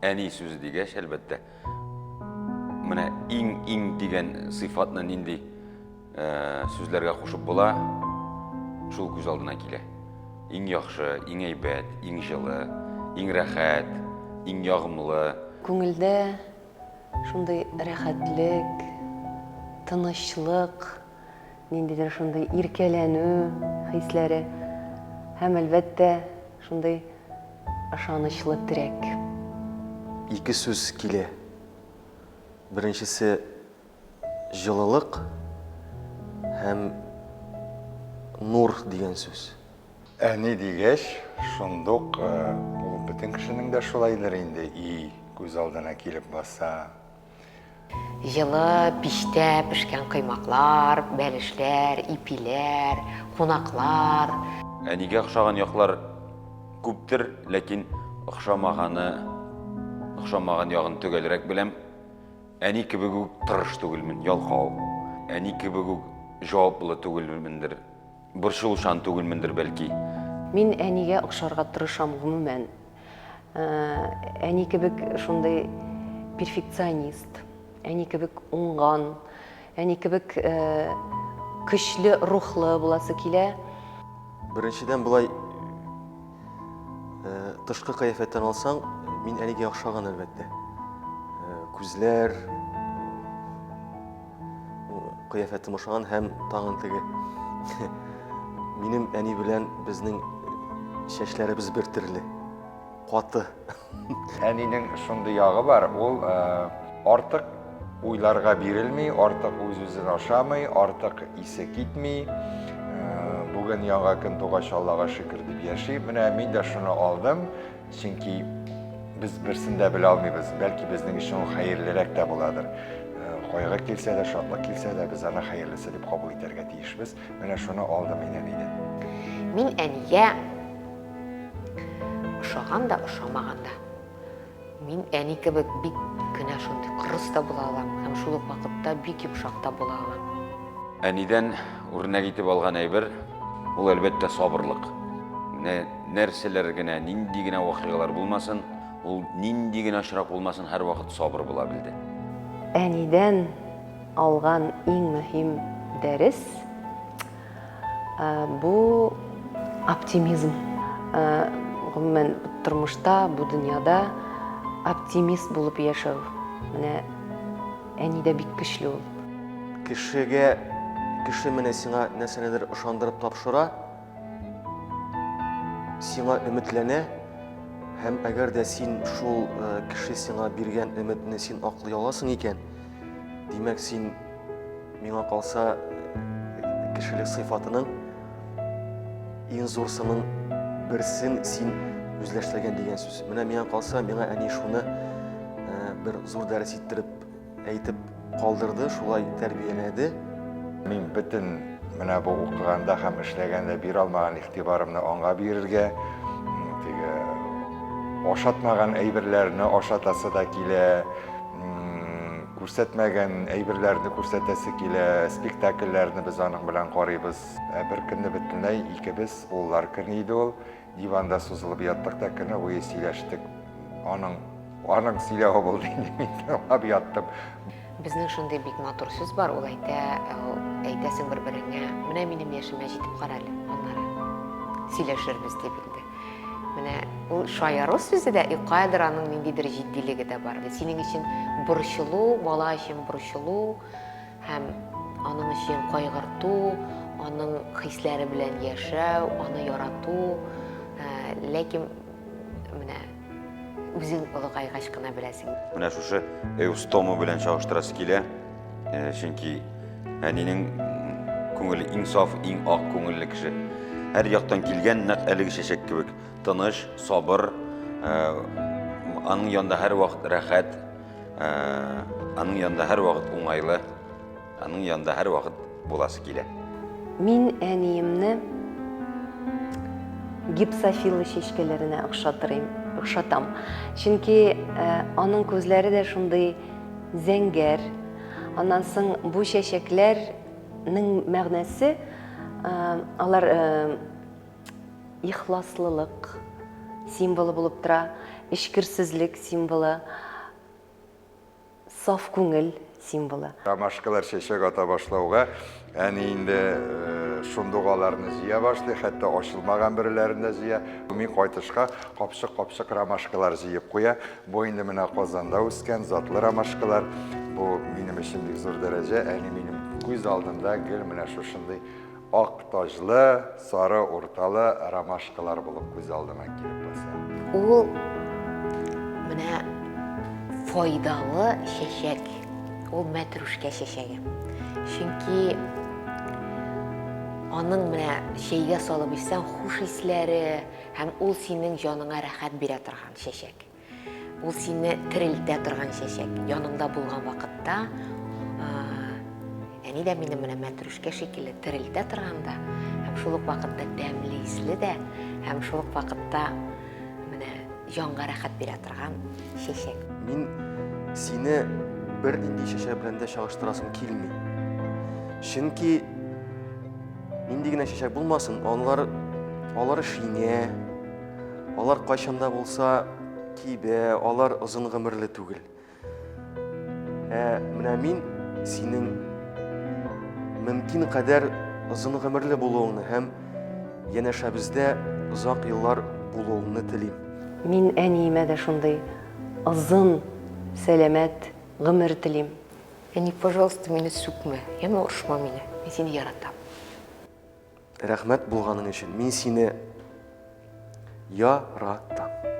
Әни сүзе дигәч, әлбәттә, менә иң-иң дигән сыйфатны нинди сүзләргә кушып була, шул күз алдына килә. Иң яхшы, иң әйбәт, иң җылы, иң рәхәт, иң ягымлы. Күңелдә шундый рәхәтлек, тынычлык, ниндидер шундый иркәләнү хисләре һәм, әлбәттә, шундый ышанычлы терәк. Ике сүз килә. Беренчесе, җылылык һәм нур дигән сүз. Әни дигәч, шундук ул бөтен кешенең дә шулайдыр инде, и күз алдына килеп баса. Җылы пичтә пешкән коймаклар, бәлешләр, ипиләр, кунаклар. Әнигә охшаган яклар күптер, ләкин охшамаганы, охшамаган ягын төгәлрәк беләм. Әни кебек үк тырыш түгелмен, ялкау. Әни кебек үк җаваплы түгелмендер, борчылучан түгелмендер, бәлки. Мин әнигә охшарга тырышам, гомумән. Әни кебек шундый перфекционист, әни кебек уңган, әни кебек көчле рухлы буласы килә. Беренчедән, болай тышкы кыяфәттән алсаң, мин әнигә охшаган, әлбәттә. Күзләр, кыяфәтем ошаган һәм тагын теге минем әни белән безнең чәчләребез бер төрле, каты. Әнинең шундый ягы бар, ул артык уйларга бирелми, артык үз-үзен ашамый, артык исе китми. Бүген яңа көн тугач, Аллага шөкер дип яши. Менә мин дә шуны алдым. Чөнки без берсен дә белә алмыйбыз. Бәлки безнең өчен ул хәерлерәк тә буладыр. Э, кайгы килсә дә, шатлык килсә дә, без аны хәерлесе дип кабул итәргә тиешбез. Менә шуны алдым мин әнидән. Мин әнигә ошаган да, ошамаган да. Мин әни кебек бик кенә шундый кырыс та була алам һәм шул ук вакытта бик йомшак та була алам. Әнидән үрнәк итеп алган әйбер, ул, әлбәттә, сабырлык. Менә нәрсәләр генә, нинди генә вакыйгалар булмасын, ул нинди генә очрак булмасын, һәрвакыт сабыр була белде. Әнидән алган иң мөһим дәрес, бу оптимизм. Гомумән, тормышта, бу дөньяда оптимист булып яшәү. Менә әни дә бик көчле ул. Кешегә, кеше менә сиңа нәрсәнедер ышандырып тапшыра, сиңа өметләнә, һәм әгәр дә син шул кеше сиңа биргән өметне син аклый аласың икән, димәк, син Миңа калса, кешелек сыйфатының иң зурсының берсен син үзләштергән дигән сүз. Менә миңа калса, миңа әни шуны э, бер зур дәрес иттереп әйтеп калдырды, шулай тәрбияләде. Мин бөтен менә бу укыганда һәм эшләгәндә бирә алмаган игътибарымны аңа бирергә, теге ашатмаган әйберләрне ашатасы да килә, Күрсәтмәгән әйберләрне күрсәтәсе килә, спектакльләрне без аның белән карыйбыз. Ә бер көнне бөтенләй икебез, уллар көне иде ул, диванда сузылып яттык та көне буе сөйләштек. Аның аның сөйләве булды инде, мин тыңлап яттым. Безнең шундый бик матур сүз бар, ул әйтә, әйтәсең бер-береңә, менә минем яшемә җитеп кара әле, аннары сөйләшербез дип инде. Менә ул шаяру сүзе дә, и каядыр аның ниндидер җитдилеге дә бар. Синең өчен борчылу, бала өчен борчылу һәм аның өчен кайгырту, аның хисләре белән яшәү, аны ярату. Э, ләкин менә үзең олыгайгач кына беләсең. Менә шушы эустома белән чагыштырасы килә. Э, чөнки әнинең күңеле иң саф, иң ак күңелле кеше. Һәр яктан килгән нәкъ әлеге чәчәк кебек. Тыныч, сабыр, э, аның янында һәрвакыт рәхәт, э, аның янында һәрвакыт уңайлы, аның янында һәрвакыт буласы килә. Мин әниемне гипсофила чәчкәләренә охшатырым, охшатам. Чөнки аның күзләре дә шундый зәңгәр. Аннан соң бу чәчәкләрнең мәгънәсе алар ихласлылык символы булып тора. Эчкерсезлек символы, саф күңел символы. Ромашкалар чәчәк ата башлауга, әни инде шундук аларны җыя башлый, хәтта ачылмаган бөреләрен дә җыя. Мин кайтышка капчык-капчык ромашкалар җыеп куя. Бу инде менә Казанда үскән затлы ромашкалар. Бу минем өчен бик зур дәрәҗә. Әни минем күз алдында гел менә шушындый Ак таҗлы, сары урталы ромашкалар булып күз алдыма килеп баса. Ул менә файдалы чәчәк. Ул мәтрүшкә чәчәге. Чөнки аның менә чәйгә салып эчсәң, хуш исләре һәм ул синең җаныңа рәхәт бирә торган чәчәк. Ул сине терелтә торган чәчәк. Яныңда булган вакытта әни дә мине менә мәтрүшкә шикелле терелтә торган да, һәм шул ук вакытта тәмле исле дә, һәм шул ук вакытта менә җанга рәхәт бирә торган чәчәк. Мин сине бернинди чәчәк белән дә чагыштырасым килми. Чөнки нинди генә чәчәк булмасын, алар алар шиңә, Алар кайчан да булса кибә, алар озын гомерле түгел. Ә менә мин синең мөмкин кадәр озын гомерле булуыңны һәм янәшәбездә озак еллар булуыңны телим. Мин әниемә дә шундый озын, сәламәт гомер телим. Әни, пожалуйста, мине сүкмә, яме, орышма мине. Мин сине яратам. Рәхмәт булганың өчен. Мин сине яратам.